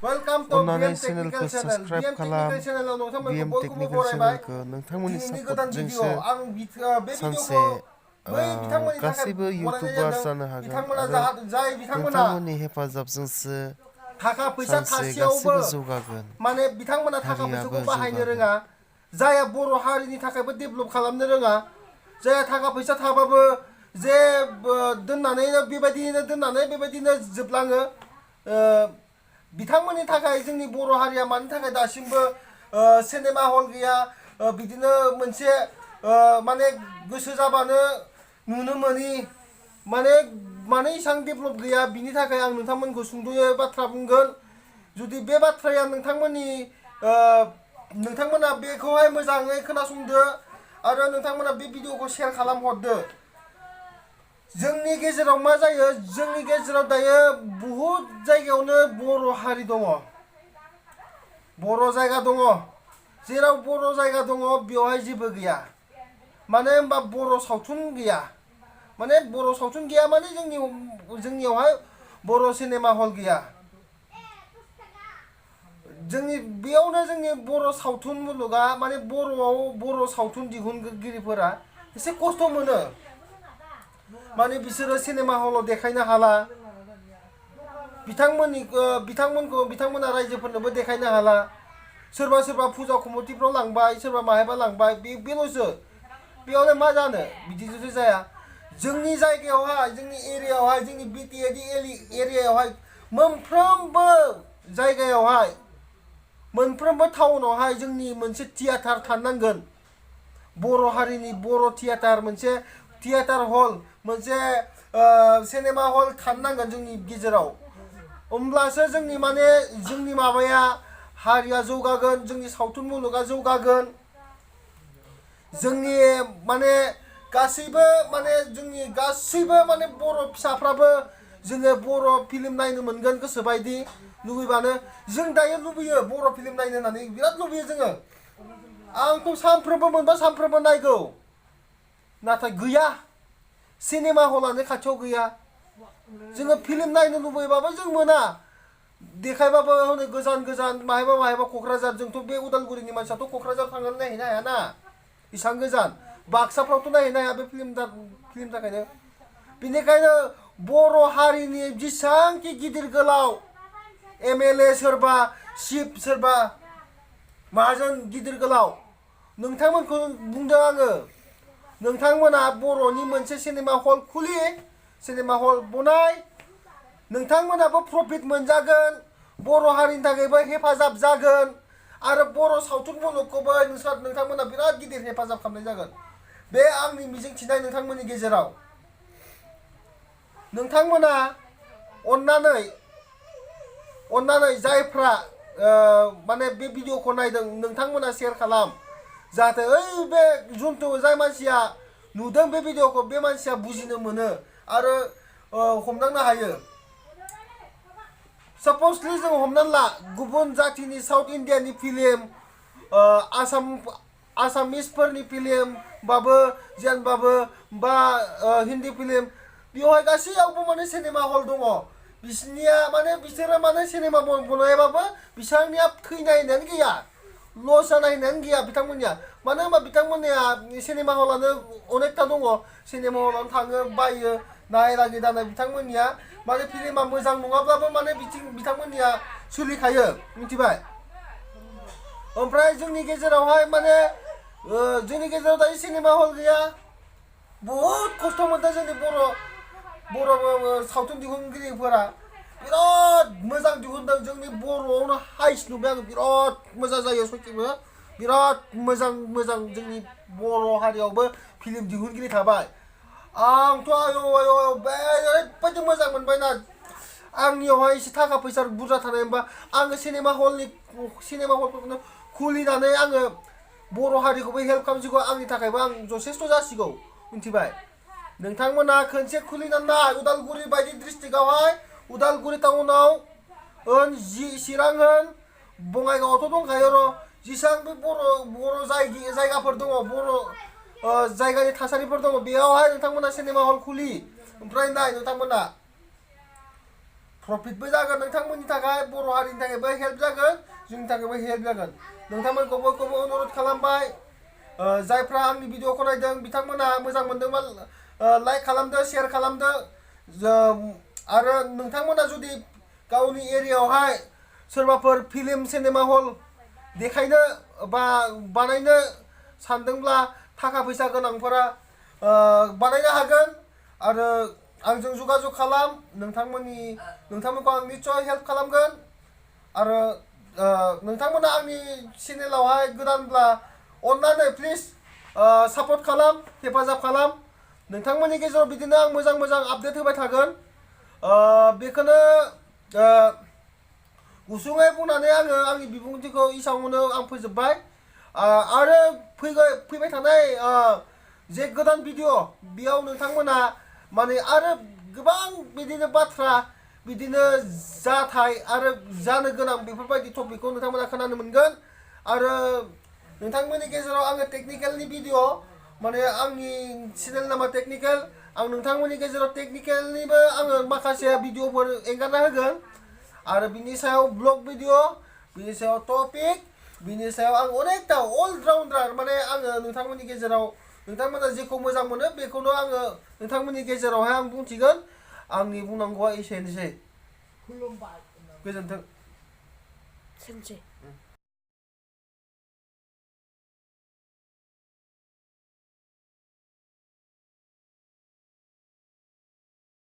Welcome to अन्नानै BM चेनेलखौ Technical Channel. Subscribe BM खालाम। Technical Channel नोंथांमोनखौ BM बयखौबो technical बरायबाय। चेनेलखौ नोंथांमोननि दिनैनि गोदान सापर्टजोंसो भिडिअ आं बे सानसे भिडिअखौ बै बिथांमोननि थाखाय गासैबो बनायनाय इउटुबार जादों। जानो हागोन बिथांमोना आरो जाय बिथांमोना नोंथांमोननि हेफाजाबजोंसो थाखा फैसा सानसे थासेयावबो गासैबो जौगागोन। माने बिथांमोना थाखा हारियाबो फैसाखौ बाहायनो जौगागोन। रोङा। जायहा बर' हारिनि थाखायबो डेभेलप खालामनो रोङा। जायहा थाखा फैसा थाबाबो जे बेबायदिनो जोबलाङो। बिथांमोननि थाखाय जोंनि बर' हारिया मानि थाखाय दासिमबो सिनेमा हल गैया, बिदिनो मोनसे माने गोसो जाबानो नुनो मोनि माने इसां डेभेलप गैया, बिनि थाखाय आं नोंथांमोनखौ सुंद'यै बाथ्रा बुंगोन। जुदि बे बाथ्राया नोंथांमोना बेखौहाय मोजाङै खोनासंदो आरो नोंथांमोना बे भिडिअखौ शेयार खालामहरदो। जोंनि गेजेराव मा जायो, जोंनि गेजेराव दायो बहुद जायगायावनो बर' हारि दङ, बर' जायगा दङ। जेराव बर' जायगा दङ बेवहाय जेबो गैया। मानो होनबा बर' सावथुन गैया। माने बर' सावथुन गैया माने जोंनियावहाय बर' सिनेमा हल गैया। बेयावनो जोंनि बर' सावथुन मुलुगा माने बर' सावथुन दिहुनगिरिफोरा एसे खस्थ' मोनो। माने बिसोरो सिनेमा हलाव देखायनो हाला। बिथांमोना रायजोफोरनोबो देखायनो हाला। सोरबा फुजा कमिटिफ्राव लांबाय, सोरबा माहायबा लांबाय, बेल'सो। बेयावलाय मा जानो, बिदिजोंसो जाया। जोंनि जायगायावहाय, जोंनि एरियायावहाय, जोंनि बिटिएडि एरियायावहाय मोनफ्रोमबो जायगायावहाय, मोनफ्रोमबो टाउनावहाय जोंनि मोनसे थियेटार थानांगोन। बर' हारिनि बर' थियेटार, मोनसे थियेटार हल, मोनसे सिनेमा हल थानांगोन जोंनि गेजेराव। होमब्लासो जोंनि माबाया हारिया जौगागोन, जोंनि सावथुन मुलुगा जौगागोन। जोंनि गासैबो बर' फिसाफ्राबो जोङो बर' फिल्म नायनो मोनगोन गोसोबायदि लुबैबानो। जों दायो लुबैयो बर' फिल्म नायनो होननानै, बिराद लुबैयो जोङो। आंथ' सानफ्रोमबो मोनबा सानफ्रोमबो नायगौ। नाथाय गैया, सिनेमा हलानो खाथियाव गैया। जोङो फिल्म नायनो लुबैबाबो जों मोना। देखायबाबो हनै गोजान माहायबा क'क्राझार, जोंथ' बे उदालगुरिनि मानसियाथ' क'क्राझार थांनानै नायहैनो हायाना, इसां गोजान। बाक्साफ्रावथ' नायहैनो हाया बे फिल्मनि थाखायनो। बेनिखायनो बर' हारिनि जेसांखि गिदिर गोलाव MLA, सोरबा चिफ, सोरबा माहाजोन गिदिर गोलाव, नोंथांमोनखौ बुंदों आङो, नोंथांमोना बर'नि मोनसे सिनेमा हल सिनेमा हल बनाय। नोंथांमोनाबो प्रफिट मोनजागोन, बर' हारिनि थाखायबो हेफाजाब जागोन आरो बर' सावथुन मुलुगखौबो नोंथांमोना बिराद गिदिर हेफाजाब खालामनाय जागोन। बे आंनि मिजिंथिनाय नोंथांमोननि गेजेराव। नोंथांमोना अन्नानै जायफ्रा बे भिडिअखौ नायदों, नोंथांमोना शेयार खालाम। जाहाथे बे जाय मानसिया नुदों बे भिडिअखौ, बे मानसिया बुजिनो मोनो आरो हमदांनो हायो। साप'सलि जों हमनानै ला, गुबुन जाथिनि साउथ इन्डियानि फिल्म, आसामिसफोरनि फिल्मबाबो जेनबाबो बा हिन्दी फिल्म, बेवहाय गासैयावबो सिनेमा हल दङ। बिसोरो सिनेमा बनायबाबो बिसोरनिया थैनाय होननायानो गैया, लस जानाय होननायानो गैया बिथांमोननिया। मानो होनबा बिथांमोननिया सिनेमा हलानो अनेकथा दङ। सिनेमा हलावनो थाङो, बायो, नायलागि दाना बिथांमोननिया फिल्मा मोजां नङाब्लाबो बिथांमोननिया सोलिखायो, मिथिबाय। ओमफ्राय जोंनि गेजेरावहाय दायो सिनेमा हल गैया। बहुद खस्थ' मोनदों जोंनि बर' सावथुन दिहुनगिरिफोरा। बिराद मोजां दिहुनदों, जोंनि बर'आवनो हाइस्ट नुबाय आङो। बिराद मोजां जायो सयथिबो, बिराद मोजां जोंनि बर' हारियावबो फिल्म दिहुनगिरि थाबाय। आंथ' ओरैबायदि मोजां मोनबायना, आंनियावहाय एसे थाखा फैसा बुरजा थानायमोनबा आङो सिनेमा हलफोरखौनो खुलिनानै आङो बर' हारिखौबो हेल्प खालामसिगौ, आंनि थाखायबो आं जथेस्थ' जासिगौ, मिथिबाय। नोंथांमोना खनसे खुलिनानै नाय, उदालगुरि बायदि डिस्ट्रिक्टआवहाय, उदालगुरि टाउनाव होन, चिरां होन, बङाइगावआवथ' दंखायो र', जेसेबां बे बर' जायगाफोर दङ, बर' जायगानि थासारिफोर दङ, बेयावहाय नोंथांमोना सिनेमा हल खुलि। ओमफ्राय नाय नोंथांमोना प्रफिटबो जागोन नोंथांमोननि थाखाय बर' हारिनि थाखायबो हेल्प जागोन जोंनि थाखायबो हेल्प जागोन नोंथांमोनखौ बयखौबो अनुरद खालामबाय जायफ्रा आंनि भिडिअखौ नायदों बिथांमोना मोजां मोनदोंबा लाइक खालामदो शेयार खालामदो आरो नोंथांमोना जुदि गावनि एरियायावहाय सोरबाफोर फिल्म सिनेमा हल देखायनो बा बानायनो सानदोंब्ला थाखा फैसा गोनांफोरा बानायनो हागोन आरो आंजों जगाजग खालाम नोंथांमोनखौ आं निस्सय हेल्प खालामगोन आरो नोंथांमोना आंनि चेनेलावहाय गोदानब्ला अन्नानै प्लिज सापर्ट खालाम हेफाजाब खालाम नोंथांमोननि गेजेराव बिदिनो आं मोजां मोजां आपडेट होबाय थागोन बेखौनो गुसुङै बुंनानै आङो आंनि बिबुंथिखौ एसेयावनो आं फोजोबबाय आरो फैबाय थानाय जे गोदान भिडिअ बेयाव नोंथांमोना माने आरो गोबां बिदिनो बाथ्रा बिदिनो जाथाय आरो जानो गोनां बेफोरबायदि टपिकखौ नोंथांमोना खोनानो मोनगोन आरो नोंथांमोननि गेजेराव आङो टेकनिकेलनि भिडिअ माने आंनि चेनेल नामा टेकनिकेल आं नोंथांमोननि गेजेराव टेकनिकेलनिबो आङो माखासे भिडिअफोर एंगारना होगोन आरो बिनि सायाव ब्लग भिडिअ बिनि सायाव टपिक बिनि सायाव आं अनेकथा अलराउन्डार माने आङो नोंथांमोननि गेजेराव नोंथांमोना जेखौ मोजां मोनो बेखौनो आङो नोंथांमोननि गेजेरावहाय आं बुंथिगोन आंनि बुंनांगौआ एसेनोसै गोजोन्थों